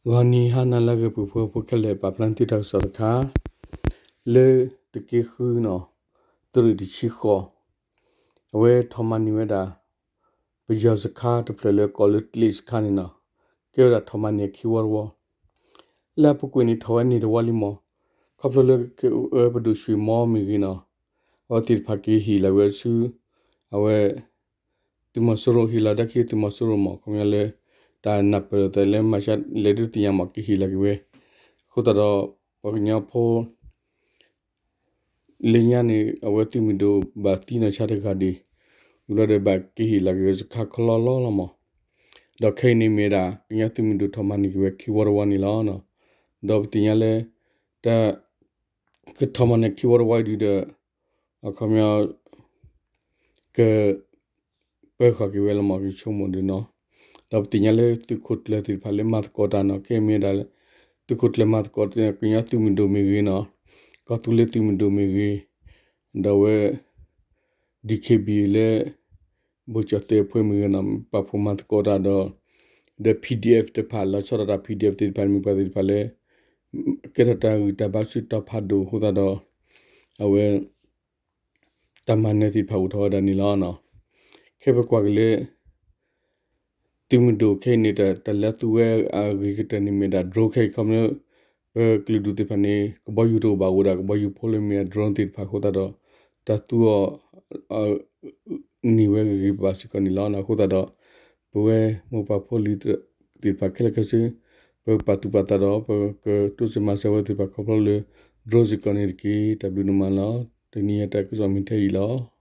ဂီၤနံၤဟါနၤလၢအဂ့ၤ ပှၤဖှီၣ်ဖိခဲလၢာ် ပာ်ဖျါသုတၢ်ကစီၣ်တခါ လၢသုးက့ဃုနီၤ သုးရ့ၣ်တဆံဃိး အဝဲထီၣ်မၤန့ၢ်ဝဲဒၣ် ပယီၤစခါတဖျၢၣ်လၢကိးလၢတလ့ၣ်စခါန့ၣ်နီၤ ကဲဝဲဒၣ်ထီၣ်မၤန့ၢ်ခံဝီတဝီ လၢအပူၤကွံာ်န့ၣ်ထီၣ်ဝဲန့ၣ်တဝီလံမး ခီဖျိလၢကအိၣ်ဝဲပဒိၣ်ဆွ့ၣ်မီမ့ၢ်ဂ့ၤနီၤ အဝဲသ့ၣ်တဖၣ်က့ၤဟ့ၣ်လီၤက့ၤဝဲဆူ အဝဲ သုးမီၤစိရိၤ ဟ့ၣ်လီၤဒၣ်က့ၤသုးမီၤစိရိၤမး ခီပညီလၢ တၢ်နၢ်ပၢၢ်လိာ်သးလၢမၤရှးလဲၤဒုးသ့ၣ်ညါမး က့ၤဟ့ၣ်လီၤက့ၤဝဲ အဃိသတးဒီး ပှၤကညီဖိ လၢညါန့ၣ် အဝဲသုးမုၢ်ဒိၣ်ဘၣ်သံနီၢ်ဆါတဂၤဒံး ဝံၤဘျီဒီးဘၣ်က့ၤဟ့ၣ်လီၤက့ၤဝဲစခါခီလီလီလီၤမး ဒီးခဲအံၤန့ၣ်မ့ၢ်ဒၣ် ကညီသုးမုၢ်ဒိၣ်ထီၣ်မၤန့ၢ်က့ၤဝဲခံဝီတဝီန့ၣ်လီၤ. ဒီးပသ့ၣ်ညါလၢ တၢ် ကထီၣ်မၤန့ၢ်ခံဝီတဝီအံၤဒုးဒီး အခီပညီ က ပၢၤဃာ်က့ၤဝဲလီၤမး ကဆိကမိၣ်ဒုးနီၤ ဒီးပသ့ၣ်ညါလၢသုးခိၣ်ကျၢၢ်သ့ၣ်တဖၣ်လၢမၤသကိးတၢ်နီၤ ခဲအံၤမ့ၢ်ဒၣ် သုးခိၣ်ကျၢၢ်မၤသကိးတၢ် ကညီသုးမုၢ်ဒိၣ်မ့ၢ်ဂ့ၤနီၤ ကီၢ်သူလ့ၤသုးမုၢ်ဒိၣ်မ့ၢ်ဂ့ၤ ဒီးဝဲ DKBA လၢ ဘိၣ်ကၠီၣ်သဲးအဖှဲမ့ၢ်ဂ့ၤနီၤ ပာ်ဖှိၣ်မၤသကိးတၢ်ဒီး ဒီး PDF တဖၣ် လီၤဆီဒၣ်တၢ် PDF သ့ၣ်တဖၣ် မ့ၢ်ပှၤသ့ၣ်တဖၣ်လၢ ကဲထီၣ်တၢ်ဂံၢ်တၢ်ဘါဆူတီၤဖးဒိၣ်အဃိသတးဒီး အဝဲ တၢ်မၤနၢၤသ့ၣ်တဖၣ်အိၣ်ထီၣ်ဝဲဒၣ်န့ၣ်လီၤ. ခဲပကွၢ်က့ၤလၢ သုးမုၢ်ဒိၣ်ခဲအံၤန့ၣ် တၢ်လၢသူဝဲအဂ့ၤကတၢၢ်န့ၣ်မ့ၢ်ဒၣ် drone ခဲအံၤခီဖျိ ပကလုာ်ဒူၣ်သ့ၣ်တဖၣ်န့ၣ် ကဘီယူၤတအိၣ်ဘၣ် အိၣ်ဒၣ်ကဘီယူၤဖိလၢမ့ၢ်ဒၣ် drone သ့ၣ်တဖၣ်အဃိသတးဒီး တၢ်သူအီၤ န့ၢ်ဝဲဂ့ၤဂ့ၤဘၣ်ဘၣ်စ့ၢ်ကီးန့ၣ်လီၤ. အဃိသတးဒီး ပဝဲမိၢ်ပၢ်ဖိလံၤသ့ၣ်တဖၣ်ခဲလၢာ်ခဲဆ့ ပကပာ်သူၣ်ပာ်သးဒီး ပကတိစၢၤမၤစၢၤဝဲသ့ၣ်တဖၣ်ခီဖျိလၢ drone စ့ၢ်ကီးန့ၣ်တက့ၢ်. တၢ်ဘျုးဒိၣ်မးလီၤ. တနံၤအံၤတၢ်ကစီၣ်မ့ၢ်ထဲအံၤလီၤ.